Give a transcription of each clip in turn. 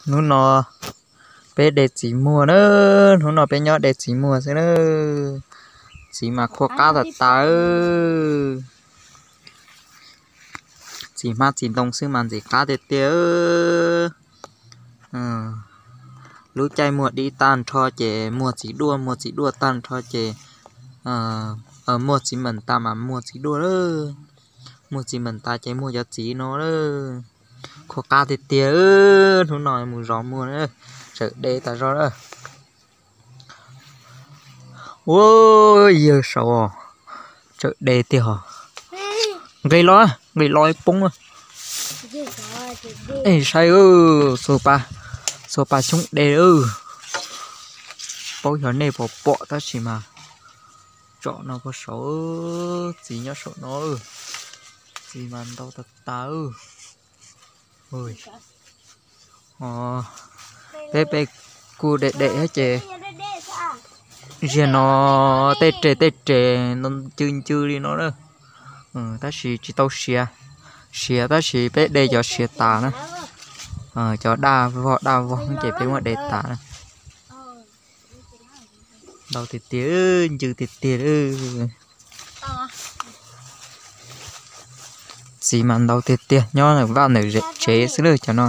Hnub no peb de txiv muag na, hnub no peb nyob de txiv muag xwb na. Txiv mas qhuav qab tas tas. Txiv hmab txiv ntoo xwb mas ntxim qab tiag tiag. Lub caij muag dib tag nrho ces muag txiv duaj, muag txiv duaj tag nrho ces muag txiv meem tas mas muag txiv duaj lawm. Muag txiv meem tas ces muag cov txiv no lawm. Qhuav qab tiag tiag. Hnub no mus zov muag, tsawm de tas zog lawm. Ua, yawg saud, tsawm de tiag os. Nqis los, nqis los poob. Saib, xuas pa xyoob de. Paub xyov nej puas pom tab sis mas tsom no puag saud, txiv nyob saum no. Txiv mas ntau tas tas. Peb, peb kuj de de thiab ces ziag no tej res tej res ncw ncw li no na. Tab sis tsis tau siav, siav tab sis peb de cov siav tas na. Cov daj vog daj vog ces peb muab de tas na. Ntau tiag tiag, ncw tiag tiag. Txiv mas ntau tiag tiag, nyob vaj ntawm zem tsev xwb lawm cov no.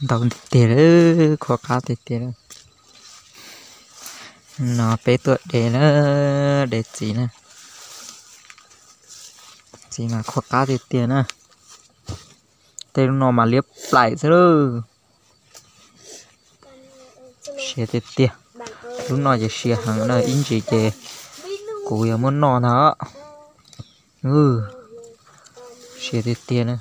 Ntau tiag tiag, qhuav qab tiag tiag. No peb tuaj de na, de txiv na. Txiv mas qhuav qab tiag tiag na. Tej lub no mas liab plaim xwb lawm. Siav tiag tiag. Lub no ces siav heev na, ib ntsis ces kuv yuav muab noj ntag. Siav tiag tiag na.